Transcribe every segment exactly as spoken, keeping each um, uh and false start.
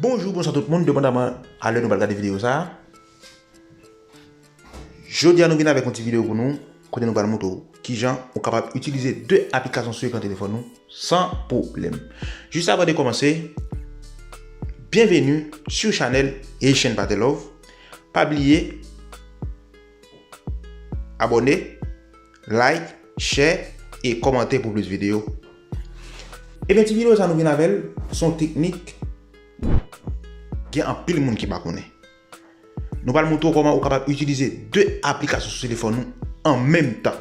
Bonjou, bonswa tout moun, depandaman a lè nou pral gade videyo sa a. Jodi a nou vin avèk yon ti videyo pou nou, kote nou pral montre w kijan ou kapab itilize de aplikasyon sou ekran telefòn ou san pwoblèm. Jis avan de kòmanse, byenveni sou chanèl Haitian Pate Love. Pa bliye abòne, like, share e kòmante pou plis videyo. Ebyen, ti videyo sa nou vin avè l, se yon teknik gen anpil moun ki pa konnen. Nou pral montre w kòman ou kapab itilize de aplikasyon sou telefòn ou an menm tan.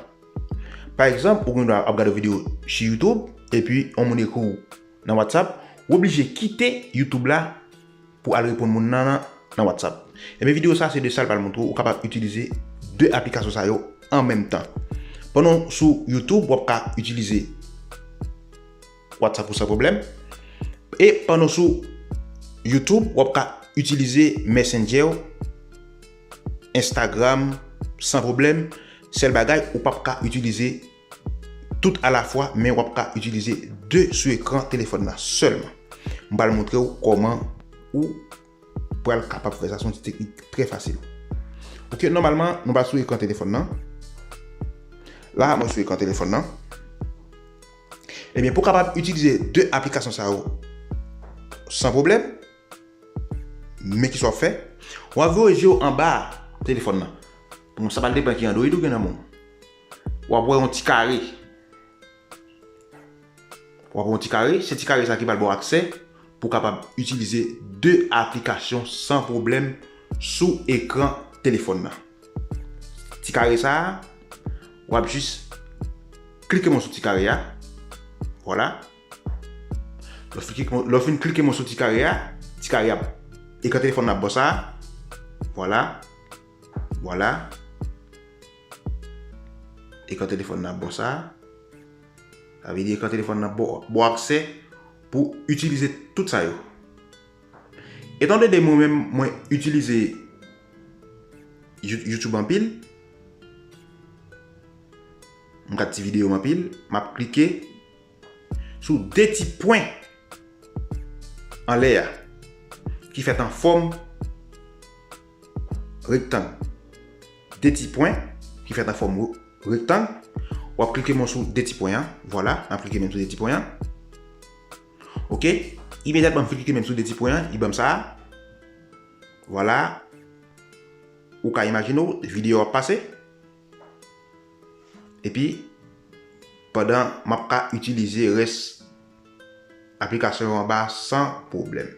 Pa egzanp, ou gen dwa ap gade yon videyo sou YouTube, epi yon moun ekri w nan WhatsApp, ou oblije kite YouTube la pou al reponn moun nan nan, nan WhatsApp. Ebyen, videyo sa se de sa l pral montre w, ou kapab itilize de aplikasyon sa yo an menm tan. Pandan w sou YouTube, w ap ka itilize WhatsApp ou san pwoblèm. E pandan w sou YouTube, w ap ka itilize Messenger, Instagram, san pwoblèm. Sèl bagay, ou p ap ka itilize tout alafwa, men w ap ka itilize de sou ekran telefòn nan sèlman. M pral montre w kòman ou pral kapab fè sa, se yon ti teknik trè fasil. Ok, nòmalman, nou pral sou ekran telefòn nan. La, mwen sou ekran telefòn nan. Ebyen, pou w kapab itilize de aplikasyon sa yo san pwoblèm, men kisa w ap fè? W ap voye je w anba telefòn nan. Bon, sa pral depann ki Android ou gen nan men w. W ap wè yon ti kare. W ap wè yon ti kare, se ti kare sa ki pral ba w aksè pou w kapab itilize de aplikasyon san pwoblèm sou ekran telefòn nan. Ti kare sa a, w ap jis klike men w sou ti kare a. Vwala. Lè w fin klike, lè w fin klike men w sou ti kare a, ti kare a, ekran telefòn nan ap ba w sa. Vwala. Vwala. Ekran telefòn nan ap ba w sa. Sa vle di ekran telefòn nan ba w, ba w aksè pou w itilize tout sa yo. Etandone mwen menm, mwen itilize You-, YouTube anpil, m gad ti videyo m anpil, m ap klike sou de ti pwen anlè a ki fèt an fòm rektang. De ti pwen ki fèt an fòm rektang. W ap klike men w sou de ti pwen an. Vwala, m ap klike men m sou de ti pwen an. Ok. Imedyatman m fin klike men m sou de ti pwen an, li ban m sa a. Vwala. Ou ka imajine w, videyo ap pase. Epi, pandan m ap ka itilize rès aplikasyon yo anba san pwoblèm.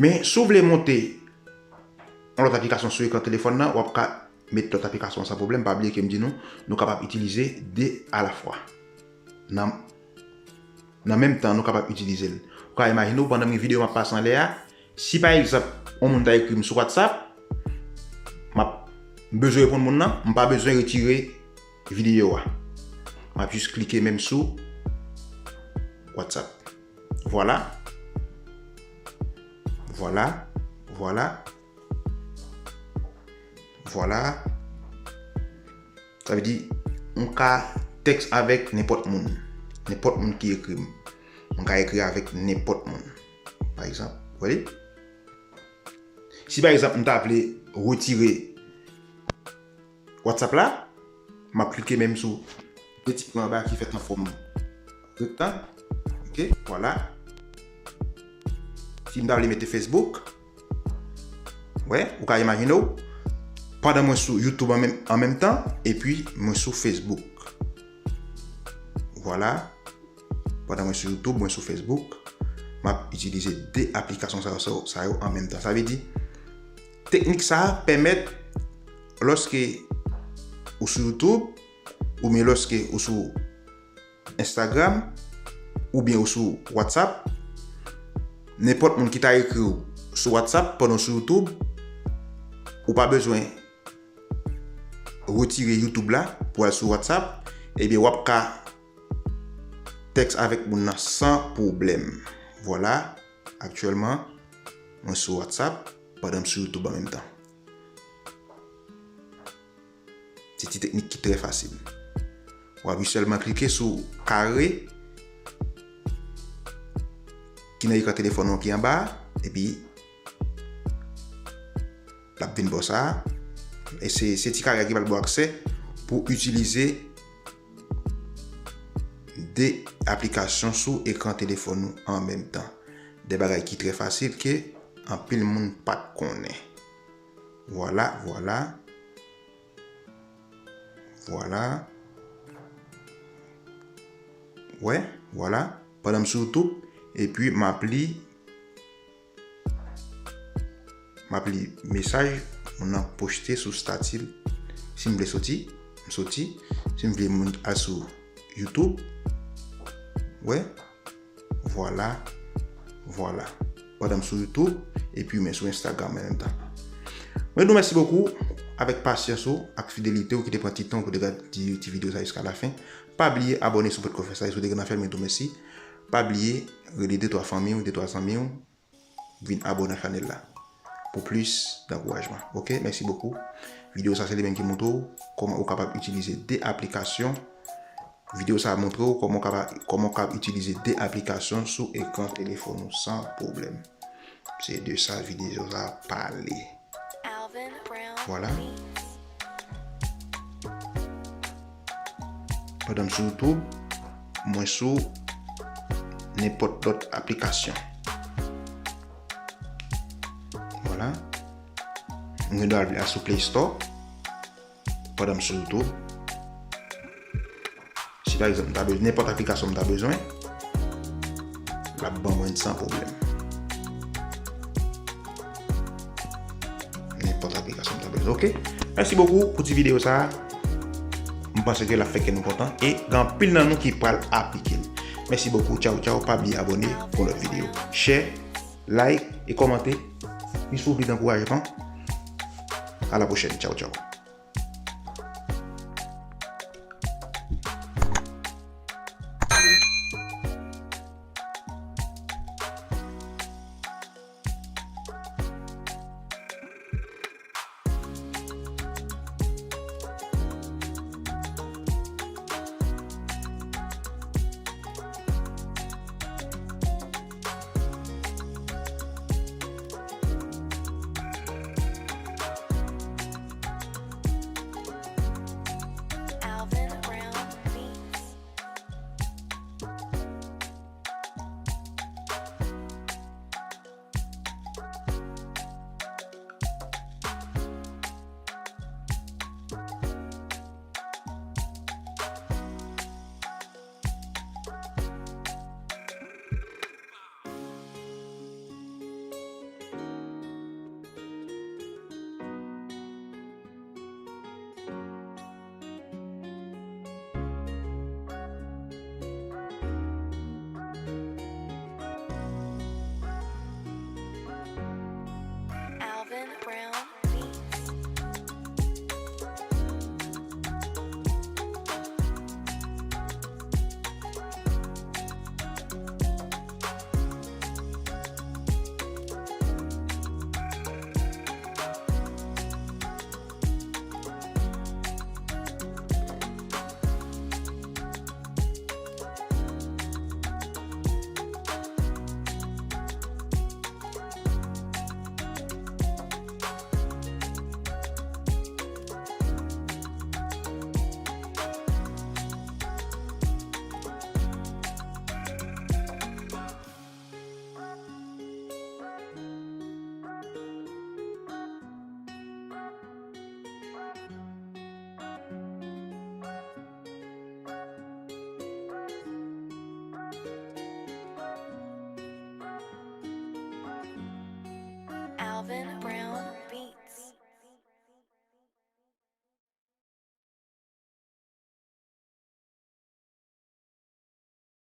Men, si w vle monte yon lòt aplikasyon sou ekran telefòn nan, w ap ka met lòt aplikasyon san pwoblèm. Pa bliye ke m di nou, nou kapab itilize de alafwa. Nan, nan menm tan, nou kapab itilize l. Ou ka imajine w, pandan m gen videyo m ap pase anlè a, si pa egzanp, yon moun ta ekri m sou WhatsApp, m ap, m bezwen reponn moun nan, m pa bezwen retire videyo a. M ap jis klike men m sou WhatsApp. Vwala. Vwala. Vwala. Vwala. Sa vle di, m ka tèks avèk nenpòt moun. Nenpòt moun ki ekri m. M ka ekri avèk nenpòt moun. Pa egzanp, w wè li? Si pa egzanp, m ta vle retire WhatsApp la, m ap klike men m sou de ti pwen anba ki fèt an fòm rektang. Ok, vwala. Si m ta vle mete Facebook, wè, ou ka imajine w, pandan mwen sou YouTube an menm, an menm tan, epi mwen sou Facebook. Vwala. Pandan mwen sou YouTube, mwen sou Facebook, m ap itilize de aplikasyon sa yo, sa yo an menm tan. Sa vle di, teknik sa a pèmèt lòske ou sou YouTube, oubyen lòske ou sou Instagram, oubyen ou sou WhatsApp, nenpòt moun ki ta ekri w sou WhatsApp pandan w sou YouTube, ou pa bezwen retire YouTube la pou al sou WhatsApp, ebyen w ap ka tèks avèk moun nan san pwoblèm. Vwala, aktyèlman, mwen sou WhatsApp pandan m sou YouTube an menm tan. Se ti teknik ki trè fasil. W ap jis sèlman klike sou kare ki nan ekran telefòn ou ki anba a, epi l ap vin ba w sa a. E se, se ti kare a ki pral ba w aksè pou w itilize de aplikasyon sou ekran telefòn ou an menm tan. De bagay ki trè fasil ke anpil moun pa t konnen. Vwala, vwala. Vwala. Wè, vwala. Pandan m sou YouTube, epi m ap li, m ap li mesaj moun nan poste sou stati l. Si m vle soti, m soti. Si m vle moun al sou YouTube, wè, vwala, vwala. Pandan m sou YouTube, epi men sou Instagram an menm tan. Mwen di w mèsi bokou avèk pasyans ou ak fidelite w ki te pran ti tan w pou te gade ti, ti videyo sa jiska lafen. Pa bliye abòne si w potko fè sa, e si w te gentan fè l, mwen di w mèsi. Pa bliye rele de twa fanmi w, de twa zanmi w, vin abòne a chanèl la pou plis ankourajman. Oke, mèsi bokou. Videyo sa se li menm ki montre w kòman ou kapab itilize de aplikasyon. Videyo sa montre w kòman w kapab, kòman w kapab itilize de aplikasyon sou ekran telefòn ou san pwoblèm. Se de sa videyo sa pale. Vwala. Pandan m sou YouTube, mwen sou nenpòt lòt aplikasyon. Vwala. Mwen gen dwa al sou Play Store. Pandan m sou YouTube, si pa egzanp m ta bezwen, nenpòt aplikasyon m ta bezwen, l ap ban mwen l san pwoblèm. Nenpòt aplikasyon m ta bezwen. Oke? Mèsi bokou pou ti videyo sa a. M panse ke l ap fè kè nou kontan e gen anpil nan nou ki pral aplike l. Mèsi bokou. Tchaw, tchaw. Pa bliye abòne pou lòt videyo. Share, like e kòmante. Jis pou plis ankourajman. A la pwochèn. Tchaw, tchaw. Alvin Brown Beats. Alvin Brown Beats. Alvin Brown.